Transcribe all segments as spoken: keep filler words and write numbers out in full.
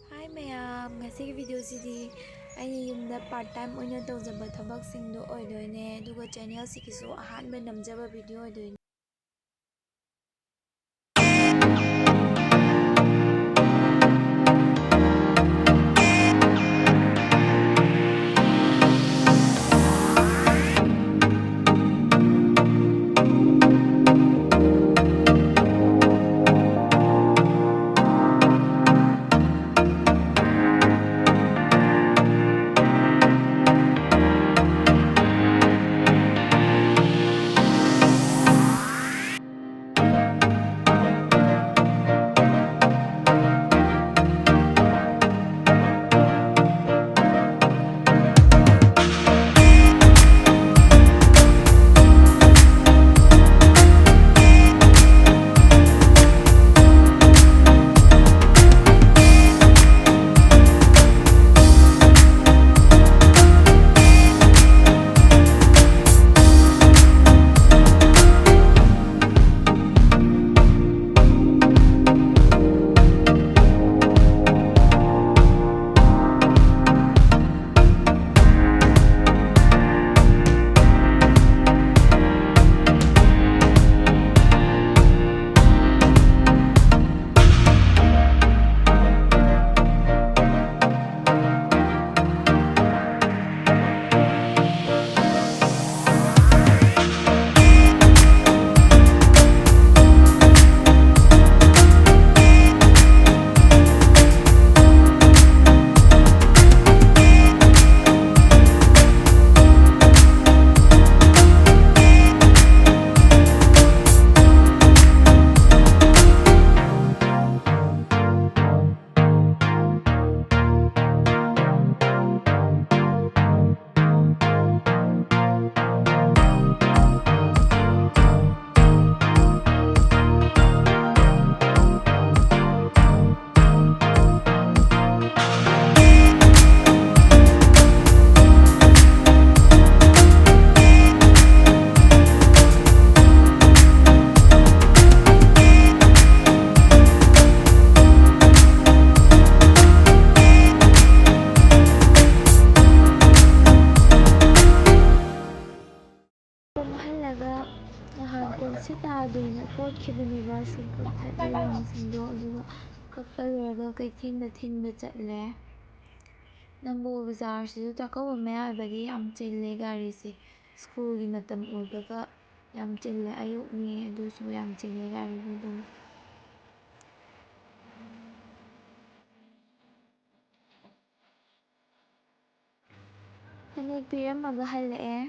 ꯍꯥꯏ ꯃꯌꯥꯝ, ꯉꯁꯤꯒꯤ ꯚꯤꯗꯤꯑꯣꯁꯤꯗꯤ ꯑꯩꯅ ꯌꯨꯝꯗ ꯄꯥꯔꯠ ꯇꯥꯏꯝ ꯑꯣꯏꯅ ꯇꯧꯖꯕ ꯊꯕꯛꯁꯤꯡꯗꯣ ꯑꯣꯏꯗꯣꯏꯅꯦ, ꯑꯗꯨꯒ ꯆꯦꯅꯦꯜꯁꯤꯒꯤꯁꯨ ꯑꯍꯥꯟꯕ ꯅꯝꯖꯕ ꯚꯤꯗꯤꯑꯣ ꯑꯣꯏꯗꯣꯏꯅꯦ꯫ ꯁꯤꯡ ꯀꯛꯊꯠꯂꯦ, ꯔꯪꯁꯤꯡꯗꯣ, ꯑꯗꯨꯒ ꯀꯛꯄ ꯂꯣꯏꯔꯒ ꯀꯩꯊꯦꯜꯗ ꯊꯤꯟꯕ ꯆꯠꯂꯦ꯫ ꯅꯝꯕꯣꯜ ꯕꯖꯥꯔꯁꯤꯁꯨ ꯆꯥꯛꯀꯧꯕ ꯃꯌꯥ ꯑꯣꯏꯕꯒꯤ ꯌꯥꯝ ꯆꯤꯜꯂꯦ ꯒꯥꯔꯤꯁꯦ꯫ ꯁ꯭ꯀꯨꯜꯒꯤ ꯃꯇꯝ ꯑꯣꯏꯕꯒ ꯌꯥꯝ ꯆꯤꯜꯂꯦ, ꯑꯌꯨꯛꯅꯤ ꯑꯗꯨꯁꯨ ꯌꯥꯝ ꯆꯤꯜꯂꯦ ꯒꯥꯔꯤꯁꯦ ꯑꯗꯨꯝ꯫ ꯐꯅꯦꯛ ꯄꯤꯔꯝꯃꯒ ꯍꯜꯂꯛꯑꯦ꯫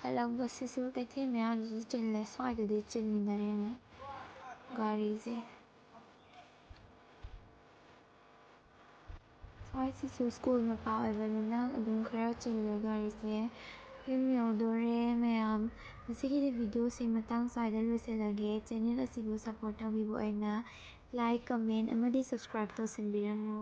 ꯍꯜꯂꯛꯄꯁꯤꯁꯨ ꯀꯩꯊꯦꯜ ꯃꯌꯥꯗꯨꯁꯨ ꯆꯤꯜꯂꯦ, ꯁ꯭ꯋꯥꯏꯗꯗꯤ ꯆꯤꯟꯗꯔꯦꯅꯦ ꯒꯥꯔꯤꯁꯦ꯫ ꯁ꯭ꯋꯥꯏꯁꯤꯁꯨ ꯁ꯭ꯀꯨꯜ ꯃꯄꯥ ꯑꯣꯏꯕꯅꯤꯅ ꯑꯗꯨꯝ ꯈꯔ ꯆꯤꯜꯂꯦ ꯒꯥꯔꯤꯁꯦ꯫ ꯌꯨꯝ ꯌꯧꯗꯣꯔꯦ ꯃꯌꯥꯝ꯫ ꯉꯁꯤꯒꯤꯗꯤ ꯚꯤꯗꯤꯑꯣꯁꯤ ꯃꯇꯥꯡ ꯁ꯭ꯋꯥꯏꯗ ꯂꯣꯏꯁꯤꯜꯂꯒꯦ꯫ ꯆꯦꯅꯦꯜ ꯑꯁꯤꯕꯨ ꯁꯞꯄꯣꯔꯠ ꯇꯧꯕꯤꯕ ꯑꯣꯏꯅ ꯂꯥꯏꯛ, ꯀꯃꯦꯟ ꯑꯃꯗꯤ ꯁꯕꯁꯀ꯭ꯔꯥꯏꯕ ꯇꯧꯁꯤꯟꯕꯤꯔꯝꯃꯨ꯫